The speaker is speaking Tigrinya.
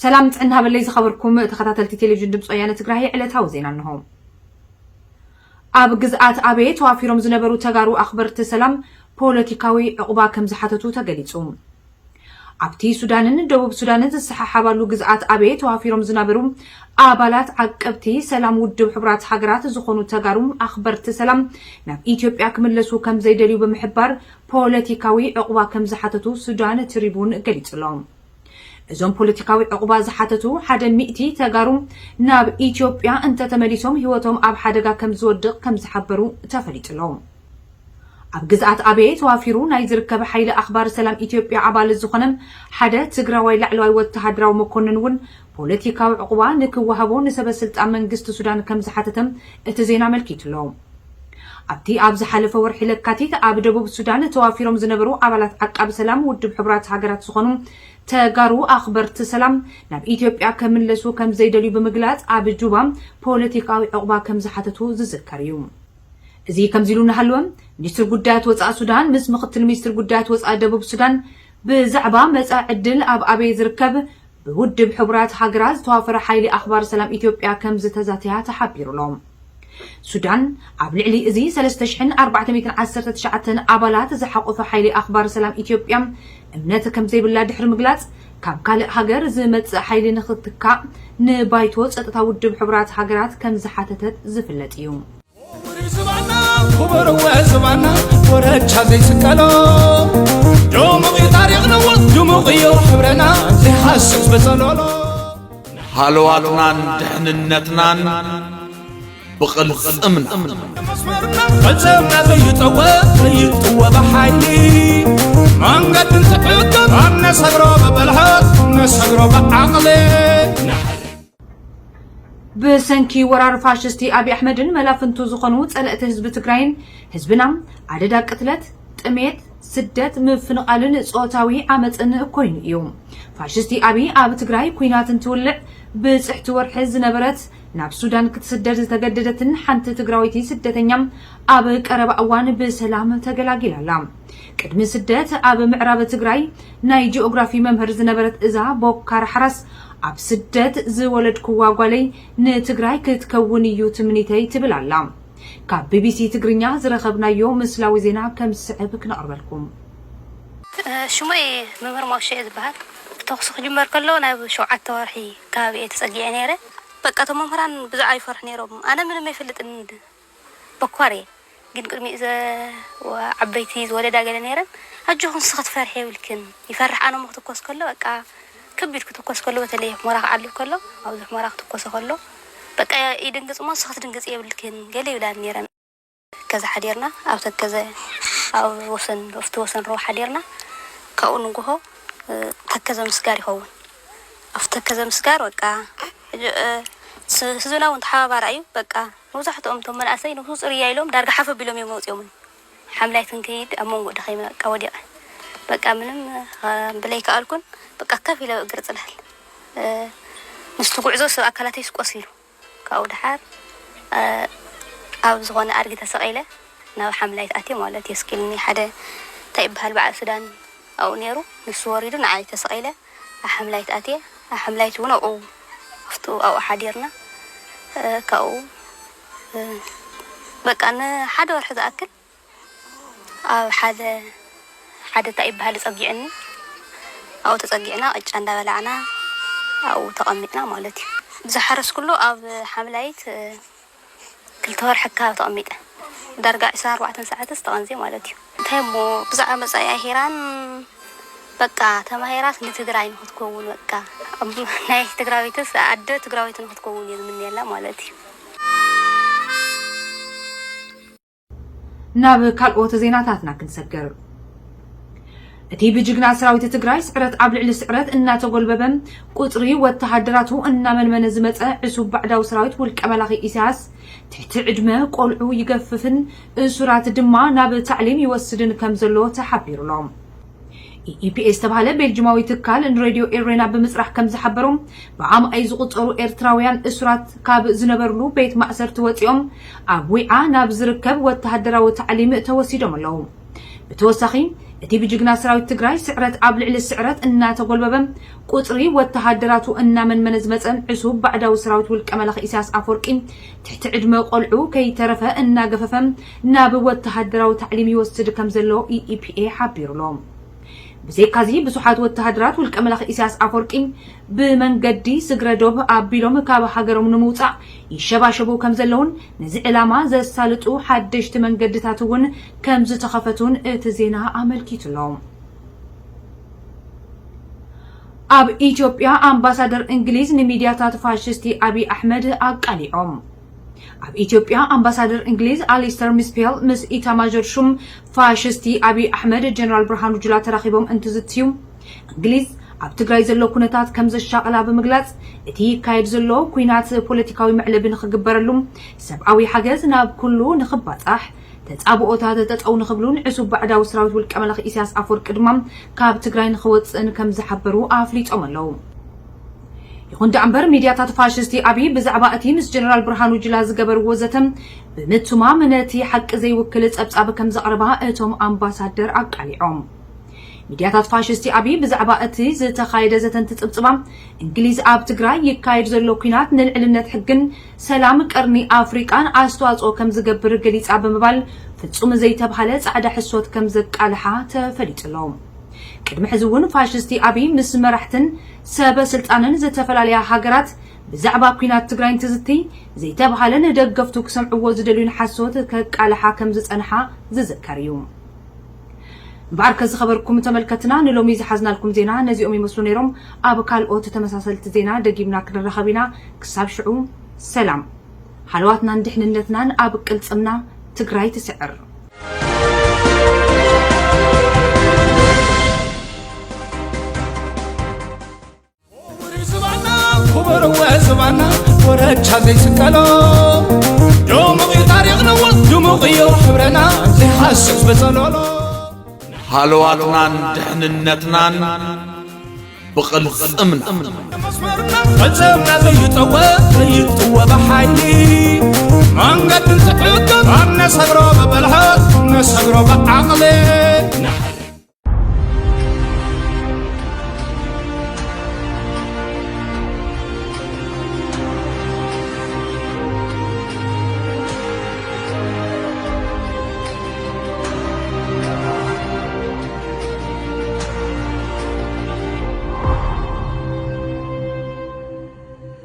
ሰላም ጥዕና ሃበለይ ዝኸበርኩም ተኸታተልቲ ቴሌቪዥን ድምፂ ወያነ ትግራይ፣ ዕለታዊ ዜና እንሆ። ኣብ ግዝኣት ኣቤ ተዋፊሮም ዝነበሩ ተጋሩ ኣኽበርቲ ሰላም ፖለቲካዊ ዕቑባ ከም ዝሓተቱ ተገሊጹ። ኣብቲ ሱዳንን ደቡብ ሱዳንን ዝሰሓሓባሉ ግዝኣት ኣቤ ተዋፊሮም ዝነበሩ ኣባላት ዓቀብቲ ሰላም ውድብ ሕቡራት ሃገራት ዝኾኑ ተጋሩ ኣኽበርቲ ሰላም ናብ ኢትዮጵያ ክምለሱ ከም ዘይደልዩ ብምሕባር ፖለቲካዊ ዕቑባ ከም ዝሓተቱ ሱዳን ትሪቡን ገሊጹ ኣሎ። እዞም ፖለቲካዊ ዕቑባ ዝሓተቱ ሓደ ሚእቲ ተጋሩ ናብ ኢትዮጵያ እንተተመሊሶም ህይወቶም ኣብ ሓደጋ ከም ዝወድቕ ከም ዝሓበሩ ተፈሊጡ ኣሎ። ኣብ ግዝኣት ኣቤ ተዋፊሩ ናይ ዝርከብ ሓይሊ ኣኽባር ሰላም ኢትዮጵያ ኣባል ዝኾነ ሓደ ትግራዋይ ላዕለዋይ ወተሃደራዊ መኮንን እውን ፖለቲካዊ ዕቑባ ንክወሃቦ ንሰበ ስልጣን መንግስቲ ሱዳን ከም ዝሓተተ እቲ ዜና ኣመልኪቱ ኣሎ። ኣብቲ ኣብ ዝሓለፈ ወርሒ ለካቲት ኣብ ደቡብ ሱዳን ተዋፊሮም ዝነበሩ ኣባላት ዓቃቢ ሰላም ውድብ ሕቡራት ሃገራት ዝኾኑ ተጋሩ ኣኽበርቲ ሰላም ናብ ኢትዮጵያ ከምለሱ ከም ዘይደልዩ ብምግላጽ ኣብ ጁባ ፖለቲካዊ ዕቑባ ከም ዝሓተቱ ዝዝከር እዩ። እዚ ከምዚ ኢሉ እናሃለወ፣ ሚኒስትር ጉዳያት ወጻኢ ሱዳን ምስ ምኽትል ሚኒስትር ጉዳያት ወጻኢ ደቡብ ሱዳን ብዛዕባ መጻኢ ዕድል ኣብ ኣበይ ዝርከብ ብውድብ ሕቡራት ሃገራት ዝተዋፈረ ሓይሊ ኣኽባር ሰላም ኢትዮጵያ ከም ዝተዛተያ ተሓቢሩ ኣሎ። ሱዳን ኣብ ልዕሊ እዚ ሰለስተ ሽሕን ኣርባዕተ ሚእትን ዓሰርተ ትሽዓተን ኣባላት ዝሓቖፈ ሓይሊ ኣኽባር ሰላም ኢትዮጵያ እምነት ከም ዘይብላ ድሕሪ ምግላጽ፣ ካብ ካልእ ሃገር ዝመጽእ ሓይሊ ንኽትካእ ንባይቶ ጸጥታ ውድብ ሕቡራት ሃገራት ከም ዝሓተተት ዝፍለጥ እዩ። ክቡር ዝባና ክቡር ወ ዝባና ወረቻ ዘይስቀሎ ድሙቕ እዩ ታሪኽና ድሙቕ እዩ ሕብረና ዘይሃስስ በጸሎሎ። ሃለዋትናን ድሕንነትናን ብቕልጽምና። መስመርና ፈጸምና ዘይጠወ ዘይጥወ ብሓይሊ መንገዲ እንትሕግር ኣብ ነሰግሮ ብብልሓት ነሰግሮ ብዓቕሊ። ብሰንኪ ወራር ፋሽስቲ ኣብይ ኣሕመድን መላፍንቱ ዝኾኑ ጸለእቲ ህዝቢ ትግራይን ህዝብና ኣደዳ ቅትለት፣ ጥሜት፣ ስደት፣ ምፍንቓልን ጾታዊ ዓመፅን ኮይኑ እዩ። ፋሽስቲ ኣብይ ኣብ ትግራይ ኲናት እንትውልዕ ብፅሕቲ ወርሒ ዝነበረት ናብ ሱዳን ክትስደድ ዝተገደደትን ሓንቲ ትግራወይቲ ስደተኛ ኣብ ቀረባ እዋን ብሰላም ተገላጊላ ኣላ። ቅድሚ ስደት ኣብ ምዕራብ ትግራይ ናይ ጂኦግራፊ መምህር ዝነበረት እዛ ቦካር ሓራስ ኣብ ስደት ዝወለድክዋ ጓለይ ንትግራይ ክትከውን እዩ ትምኒተይ ትብል ኣላ። ካብ ቢቢሲ ትግርኛ ዝረኸብናዮ ምስላዊ ዜና ከም ዝስዕብ ክነቕርበልኩም። ሽመይ መምህር ማውሸ እየ ዝበሃል። ተኹሲ ክጅመር ከሎ ናብ ሸውዓተ ወርሒ ከባቢ እየ ተፀጊዐ ነይረ። በቃ እቶም መምህራን ብዛዕባ ይፈርሑ ነይሮም። ኣነ ምንም ኣይፈልጥን በኳር እየ። ግን ቅድሚኡ ዘ- ወ- ዓበይቲ ዝወለዳ ገለ ነይረን ኣጆኹን ንስኺ ትፈርሒ የብልክን። ይፈርሕ ኣነ እሞ ክትኮስ ከሎ በቃ ከቢድ ክትኮስ ከሎ በተለይ ሑመራ ክዓልብ ከሎ ኣብዚ ሑመራ ክትኮሰ ከሎ በቃ ይድንግፅ እሞ ንስኺ ትድንግፅ የብልክን ገለ ይብላን ነይረን። ተከዘ ሓዲርና ኣብ ተከዘ ኣብ ወሰን ኣብቲ ወሰን ሩባ ሓዲርና ካብኡ ንጉሆ ተከዘ ምስጋር ይኸውን። ኣብቲ ተከዘ ምስጋር በቃ ህዝብና እውን ተሓባባራ እዩ። በቃ መብዛሕትኦም እቶም መናእሰይ ንሱ ፅርያ ኢሎም ዳርጋ ሓፍ ኣቢሎም እዮም መውፅኦምን ሓምላይ ክንከይድ ኣብ መንጎ ደኸይመ በቃ ወዲቐ በቃ ምንም ብለይከኣልኩን በቃ ከፍ ኢለ እግር ፅላል ምስቲ ጉዕዞ ሰብ ኣካላተይ ስቆስ ኢሉ ካብኡ ደሓር ኣብ ዝኾነ ኣድጊ ተሰቒለ ናብ ሓምላይት ኣትየ ማለት እዩ። እስኪልኒ ሓደ እንታይ ይበሃል በዓል ሱዳን ኣብኡ ነይሩ ንሱ ወሪዱ ንዓይ ተሰቒለ ኣብ ሓምላይት ኣትየ ኣብ ሓምላይት እውን ኣብኡ ኣብኡ ሓዲርና ካብኡ በቃ ንሓደ ወርሒ ዝኣክል ኣብ ሓደ ሓደ እንታይ ይበሃል ጸጊዕኒ ኣብኡ ተጸጊዕና ቅጫ እንዳበላዕና ኣብኡ ተቐሚጥና ማለት እዩ። ዝሓረስኩሉ ኣብ ሓምላይት ክልተ ወርሒ ኣካባቢ ተቐሚጠ ዳርጋ ዕስራን ኣርባዕተን ሰዓትስ ተቐንዜ ማለት እዩ። እንታይ እሞ ብዛዕባ መጻኢኣ ሄራን በቃ ተማሂራስ ንትግራይ ንክትከውን በቃ ናይ ትግራዊትስ ኣደ ትግራዊት ንክትከውን እየ ዝምንየላ ማለት እዩ። ናብ ካልኦት ዜናታትና ክንሰግር። እቲ ብጅግና ሰራዊት ትግራይ ስዕረት ኣብ ልዕሊ ስዕረት እናተጎልበበ ቁፅሪ ወተሃደራቱ እናመንመነ ዝመፀ ዕሱብ ባዕዳዊ ሰራዊት ውልቀ መላኺ ኢሳያስ ትሕቲ ዕድመ ቆልዑ ይገፍፍን እሱራት ድማ ናብ ታዕሊም ይወስድን ከም ዘሎ ተሓቢሩ ኣሎ። ኢኢፒኤ ዝተባህለ ቤልጅማዊ ትካል ንሬድዮ ኤሬና ብምፅራሕ ከም ዝሓበሩ ብኣማኢት ዝቑጸሩ ኤርትራውያን እሱራት ካብ ዝነበርሉ ቤት ማእሰርቲ ወጺኦም ኣብ ዊዓ ናብ ዝርከብ ወተሃደራዊ ታዕሊም ተወሲዶም ኣለዉ። ብተወሳኺ እቲ ብጅግና ሰራዊት ትግራይ ስዕረት ኣብ ልዕሊ ስዕረት እናተጎልበበ፣ ቁፅሪ ወተሃደራቱ እናመንመነ ዝመፀን ዕሱብ ባዕዳዊ ሰራዊት ውልቀ መላኺ ኢሳያስ ኣፈወርቂ፣ ትሕቲ ዕድመ ቆልዑ ከይተረፈ እናገፈፈ ናብ ወተሃደራዊ ታዕሊም ይወስድ ከም ዘሎ ኢኢፒኤ ሓቢሩ ኣሎ። ብዘይካዚ ብዙሓት ወተሃደራት ውልቀ መላኺ ኢሳያስ ኣፈወርቂ ብመንገዲ ስግረ ዶብ ኣቢሎም ካብ ሃገሮም ንምውፃእ ይሸባሸቡ ከም ዘለውን ነዚ ዕላማ ዘሳልጡ ሓደሽቲ መንገድታት እውን ከም ዝተኸፈቱን እቲ ዜና ኣመልኪቱ ኣሎ። ኣብ ኢትዮጵያ ኣምባሳደር እንግሊዝ ንሚድያታት ፋሽስቲ ኣብይ ኣሕመድ ኣቃሊዖም። ኣብ ኢትዮጵያ ኣምባሳደር እንግሊዝ ኣሊስተር ሚስፔል ምስ ኢታማዦር ሹም ፋሽስቲ ኣብይ ኣሕመድ ጀነራል ብርሃኑ ጁላ ተራኺቦም እንትዝትዩ፣ እንግሊዝ ኣብ ትግራይ ዘሎ ኩነታት ከም ዘሻቕላ ብምግላጽ፣ እቲ ይካየድ ዘሎ ኲናት ፖለቲካዊ መዕለቢ ንኽግበረሉ፣ ሰብኣዊ ሓገዝ ናብ ኩሉ ንኽባጻሕ፣ ተጻብኦታት ጠጠው ንኽብሉን ዕሱብ ባዕዳዊ ሰራዊት ውልቀ መላኺ ኢሳያስ ኣፈወርቂ ድማ ካብ ትግራይ ንኽወጽእን ከም ዝሓበሩ ኣፍሊጦም ኣለዉ። ይኹን ደኣ እምበር፣ ሚድያታት ፋሽስቲ ኣብይ ብዛዕባ እቲ ምስ ጀነራል ብርሃኑ ጁላ ዝገበርዎ ዘተ ብምትማም ነቲ ሓቂ ዘይውክል ጸብጻብ ከም ዘቕረባ እቶም ኣምባሳደር ኣቃሊዖም። ሚድያታት ፋሽስቲ ኣብይ ብዛዕባ እቲ ዝተኻየደ ዘተ እንትጽብጽባ፣ እንግሊዝ ኣብ ትግራይ ይካየድ ዘሎ ኲናት ንልዕልነት ሕግን ሰላም ቀርኒ ኣፍሪቃን ኣስተዋጽኦ ከም ዝገብር ገሊጻ ብምባል፣ ፍጹም ዘይተብሃለ ጻዕዳ ሕሶት ከም ዘቃልሓ ተፈሊጡ ኣሎ። ቅድሚ ሕዚ እውን ፋሽስቲ ኣብይ ምስ መራሕትን ሰበ ስልጣንን ዝተፈላለያ ሃገራት ብዛዕባ ኲናት ትግራይ እንትዝቲ ዘይተብሃለ ንደገፍቱ ክሰምዕዎ ዝደልዩን ሓሶት ከቃልሓ ከም ዝጸንሓ ዝዝከር እዩ። እምበኣርከ ዝኸበርኩም ተመልከትና ንሎሚ ዝሓዝናልኩም ዜና ነዚኦም ይመስሉ ነይሮም። ኣብ ካልኦት ተመሳሰልቲ ዜና ደጊምና ክንራኸብ ኢና። ክሳብ ሽዑ ሰላም። ሃለዋትናን ድሕንነትናን ኣብ ቅልጽምና። ትግራይ ትስዕር። ክቡር ዝባና ክቡር ወ ዝባና ወረቻ ዘይስቀሎ ድሙቕ እዩ ታሪኽና ድሙቕ እዩ ሕብረና ዘይሓስስ ብጸሎሎ ሃለዋትናን ድሕንነትናን ብቕልጽምና። መስመርና ፈጸምና ዘይጠወ ዘይጥወ ብሓይሊ መንገድን ትሕግን ኣነሰግሮ ብብልሓት ነሰግሮ ብዓቕሊ